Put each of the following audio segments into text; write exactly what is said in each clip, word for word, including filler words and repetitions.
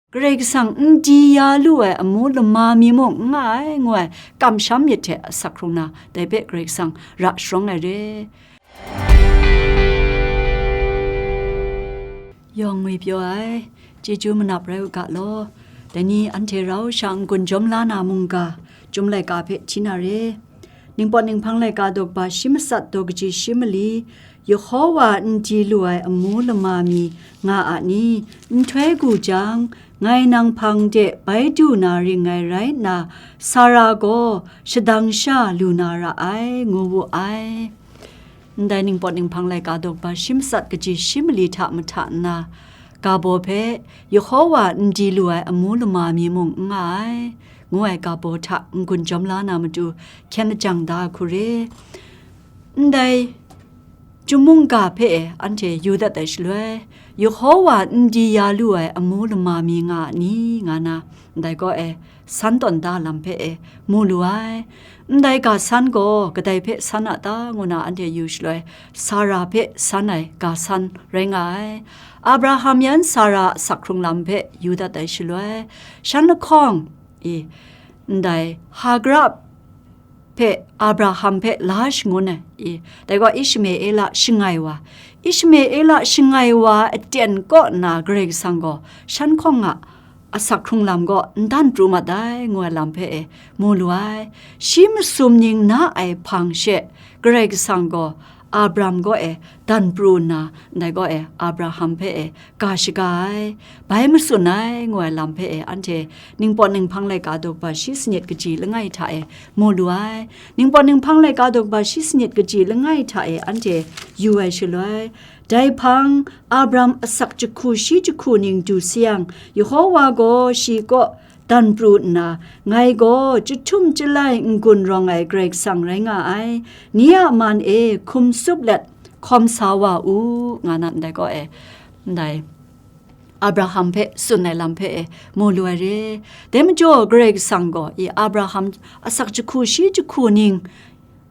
Karai Kasang n di ya lu ai amu lama mi mung n nga ai, ngu ai kamsham myit hte asak hkrung na, dai hpe Karai Kasang ra sharawng ai re. Yawng ngwi pyaw ai, chyeju manap rai u ga law. Dai ni anhte rau sha n-gun jawm la na mungga, Chyum laika hpe hti na re. Ningpawt ninghpang laika daw kaba shi matsat daw kaji shi mali, Yehowa n di lu ai amu lama mi nga a ni? Nhtoi gu jang, ngai nang hpang de bai du na ring ngai rai nna, Sara gaw shadang sha lu na ra ai, ngu wu ai. Ndai ningpawt ninghpang laika daw kaba shi matsat kaji shi mali hta mahta nna, ga baw hpe Yehowa n di lu ai amu lama mi mung n nga ai, ngu ai ga baw hta n-gun jawm la na matu hkyen lajang da ai hku re. Ndai Chyum mungga hpe e anhte yu dat ai shaloi, Yehowa n di ya lu ai amu lama mi nga a ni, nga na, ndai gaw e, san tawn da lam hpe e mu lu ai. Ndai ga san gaw kadai hpe san a ta, ngu na anhte yu shaloi, Sara hpe san ai ga san rai nga ai. Abraham yan Sara a asak hkrung lam hpe yu dat ai shaloi, shan lahkawng, i, ndai Hagara hpe Abraham hpe la shangun ai, i, dai gaw Ishmaela shangai wa, Ishmaela shangai wa aten kaw nna Karai Kasang gaw shan hkawng a asak hkrung lam gaw n dan pru mat ai, ngu ai lam hpe e mu lu ai. Shi masum ning na ai hpang she Karai Kasang gaw Abram kaw e dan pru nna, ndai kaw e Abraham hpe e ga shaga ai, bai matsun ai, ngu ai lam hpe e anhte ningpawt ninghpang laika daw kaba shi sanit kaji langai hta e mu lu ai. Ningpawt ninghpang laika daw kaba shi sanit kaji langai hta e anhte yu ai shaloi, dai hpang Abram asak jahku shi jahku ning du sayang, Yehowa gaw shi kaw dan pru nna, ngai gaw chyahtum chyalai n-gun rawng ai Karai Kasang rai nga ai, ni a man e hkum tsup let hkawm sa wa u, nga na ndai gaw e, ndai Abraham hpe tsun ai lam hpe e mu lu ai re. Dai majaw Karai Kasang gaw i Abraham asak jahku shi jahku ning,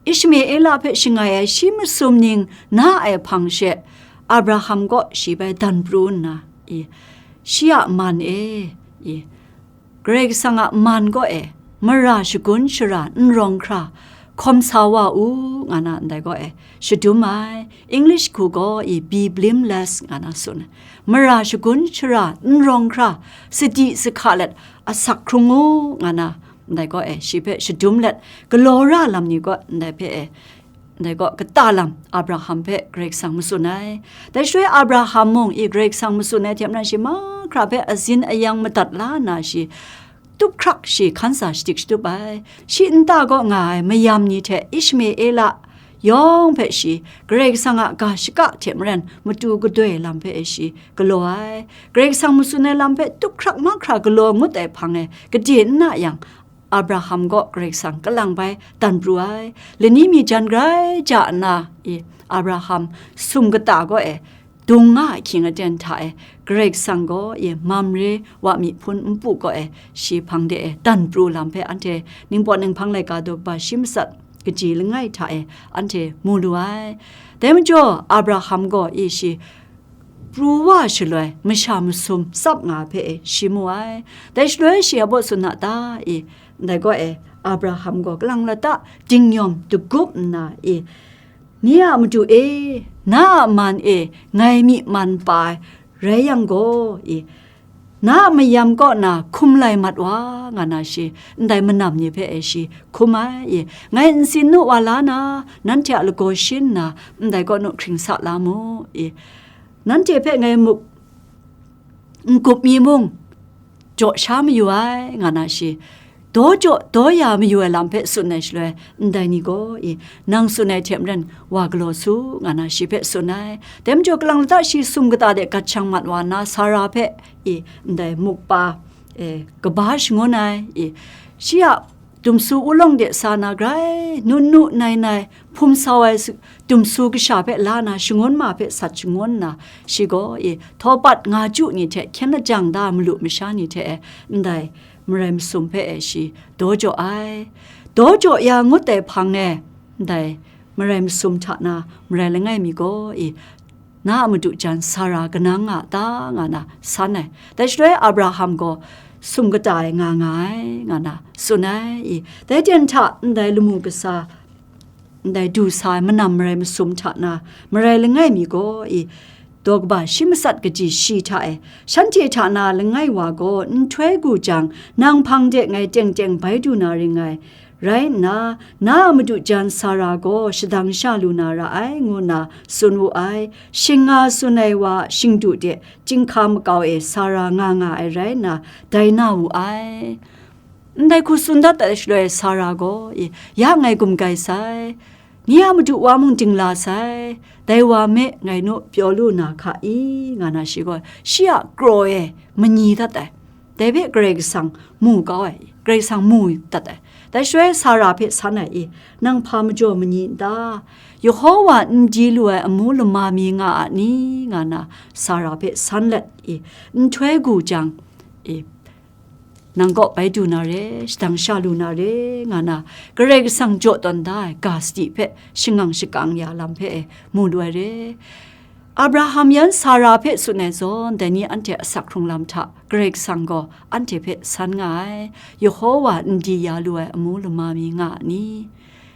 Ishmaela hpe shangai ai shi masum ning na ai hpang she, Abraham gaw shi bai dan pru nna, i, shi a man e, i, Karai Kasang a man gaw e, mara shagun shara n rawng hkra hkawm sa wa u, nga na ndai gaw e, shadum ai. English hku gaw i, be blameless, nga na tsun ai. Mara shagun shara n rawng hkra, sadi sahka let asak hkrung u, nga na ndai gaw e, shi hpe shadum let, galaw ra lam ni gaw ndai hpe e, ndai gaw kata lam Abraham hpe Karai Kasang matsun ai. Dai shaloi Abraham mung i Karai Kasang matsun ai hte maren shi mahkra hpe azin ayang madat la nna shi tup hkrak shi hkan sa shadik shatup ai. Shi nta kaw nga ai mayam ni hte Ishmaela yawng hpe shi Karai Kasang a ga shaka hte maren matu gadoi lam hpe e shi galaw ai. Karai Kasang matsun ai lam hpe tup hkrak mahkra galaw ngut ai hpang e gade n na yang, Abraham gaw Karai Kasang kalang bai dan pru ai. Lani mi jan grai ja nna, i, Abraham sum kata gaw e, dung nga ahkying aten hta e, Karai Kasang gaw, i, Mamre wa myi hpun npu gaw e, shi hpang de e dan pru lam hpe anhte ningpawt ninghpang laika daw kaba shi matsat kaji langai hta e anhte mu lu ai. Dai majaw, Abraham gaw, i, shi pru wa shaloi, masha masum tsap nga hpe e shi mu ai. Dai shaloi shi a baw tsun a ta, i, ndai gaw e, Abraham gaw kalang lata dingyawm dagup nna, i, ni a madu e, na a man e ngai myi man pa ai rai yang gaw, i, na a mayam kaw na hkum lai mat wa, nga na shi, ndai manam ni hpe e shi hkum ai, i, ngai ntsin nu wa la na, nanhte a lagaw shin nna, ndai kaw nu hkring sa la mu, i, nanhte hpe ngai muk n-gup mi mung, jaw sha mayu ai, nga na shi, daw jaw daw ya mayu ai lam hpe tsun ai shaloi, ndai ni gaw, i, nang tsun ai hte maren wa galaw su, nga na shi hpe tsun ai. Dai majaw, kalang lata shi sum kata de gat shang mat wa nna, Sara hpe, i, ndai muk pa, e, kaba shangun ai, i, shi a dumsu ulawng de sa na grai, nun nu nai nai, hpum sau ai su-, dumsu kasha hpe la na, shangun ma hpe sat shangun nna, shi gaw, i, htawpat nga ju ni hte hkyen lajang da malu masha ni hte e, ndai marai masum hpe e shi daw jaw ai. Daw jaw ya ngut ai hpang e, ndai marai masum hta na marai langai mi gaw, i, na a madu jan Sara kanang nga a ta?" nga na san ai. Dai shaloi Abraham gaw sum kata e nga nga ai, nga na tsun ai. I, dai ten hta ndai lamu kasa, ndai du sa ai manam marai masum hta na marai langai mi gaw, i, daw kaba shi matsat kaji shi hta e, shanhte hta na langai wa gaw nhtoi gu jang, nang hpang de ngai teng teng bai du na ring ngai, rai nna, na a madu jan Sara gaw shadang sha lu na ra ai, ngu nna tsun wu ai. Shing nga tsun ai wa shingdu de chyinghka makau e Sara nga nga ai rai nna, dai na wu ai. Ndai hku tsun dat ai shaloi Sara gaw, i, "Ya ngai gumgai sai, nye a madu wa mung dingla sai, dai wa me ngai naw pyaw lu na hka i?" nga na shi gaw, shi a kraw e manyi dat ai. Dai hpe Karai Kasang mu kau ai, Karai Kasang mu dat ai. Dai shaloi Sara hpe san ai, i, "Nang hpa majaw manyi n ta? Yehowa n di lu ai amu lama mi nga a ni?" nga na Sara hpe san let, i, nhtoi gu jang, i, "Nang kaw bai du na re, shadang sha lu na re," nga na, Karai Kasang jaw tawn da ai ga sadi hpe shangang shakang ya lam hpe e mu lu ai re. Abraham yan Sara hpe tsun ai zawn, dai ni anhte asak hkrung lam hta Karai Kasang gaw anhte hpe san nga ai, Yehowa n di ya lu ai amu lama mi nga a ni?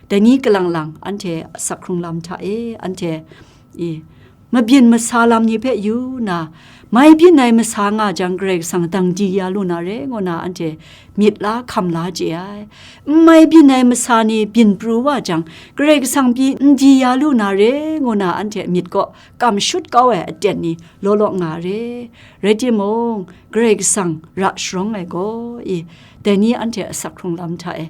Dai ni kalang lang anhte asak hkrung lam hta e, anhte, i, mabyin masa lam ni hpe yu nna, mai byin ai masa nga jang Karai Kasang dang di ya lu na re, ngu na anhte myit la hkam la chye ai. N mai byin ai masa ni byin pru wa jang, Karai Kasang pyi n di ya lu na re, ngu na anhte myit kaw kam shut kau ai aten ni law law nga re. Rai timung, Karai Kasang ra sharawng ai gaw, i, dai ni anhte asak hkrung lam hta e,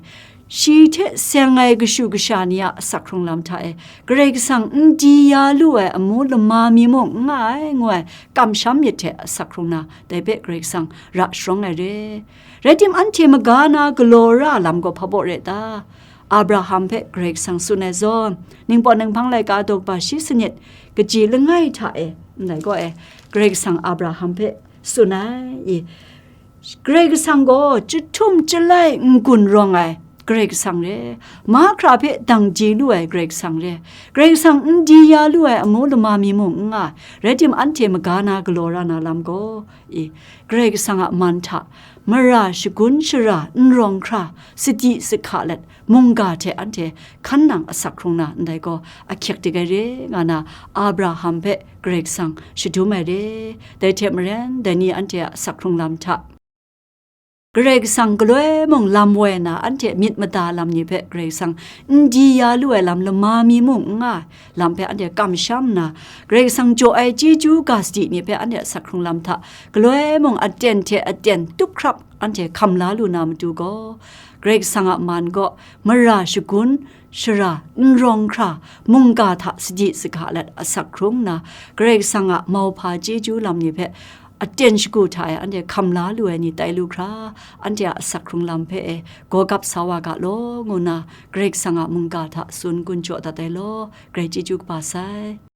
shi hte seng ai kashu kasha ni a asak hkrung lam hta e, Karai Kasang n di ya lu ai amu lama mi mung n nga ai, ngu ai kamsham myit hte asak hkrung na, dai hpe Karai Kasang ra sharawng ai re. Rai tim, anhte maga na galaw ra lam gaw hpa baw re ta? Abraham hpe Karai Kasang tsun ai zawn, Ningpawt Ninghpang laika daw kaba shi sanit kaji langai hta e, ndai gaw e, Karai Kasang Abraham hpe tsun ai, i, Karai Kasang gaw chyahtum chyalai n-gun rawng ai Karai Kasang re, mahkra hpe dang di lu ai Karai Kasang re, Karai Kasang n di ya lu ai amu lama mi mung n nga, rai tim, anhte maga na galaw ra na lam gaw, i, Karai Kasang a man hta mara shagun shara n rawng hkra, sadi sahka let, mungga hte anhte hkan nang asak hkrung na ndai gaw, ahkyek dik ai re, nga na Abraham hpe Karai Kasang shadum ai re. Dai hte maren, dai ni anhte a asak hkrung lam hta Karai Kasang galoi mung lam woi na, anhte myit mada lam ni hpe Karai Kasang n di ya lu ai lam lama mi mung n nga ai lam hpe anhte kamsham nna, Karai Kasang jaw ai chyeju ga sadi ni hpe anhte asak hkrung lam hta galoi mung aten hte aten tup hkrap anhte hkam la lu na matu gaw, Karai Kasang a man gaw mara shagun shara n rawng hkra, mungga hta sadi sahka let asak hkrung nna, Karai Kasang a mauhpa chyeju lam ni hpe aten shagu hta e anhte hkam la lu ai ni tai lu hkra, anhte a asak hkrung lam hpe e gawgap sa wa ga law, ngu nna Karai Kasang a mungga hta tsun gun jaw dat ai law, Karai chyeju kaba sai.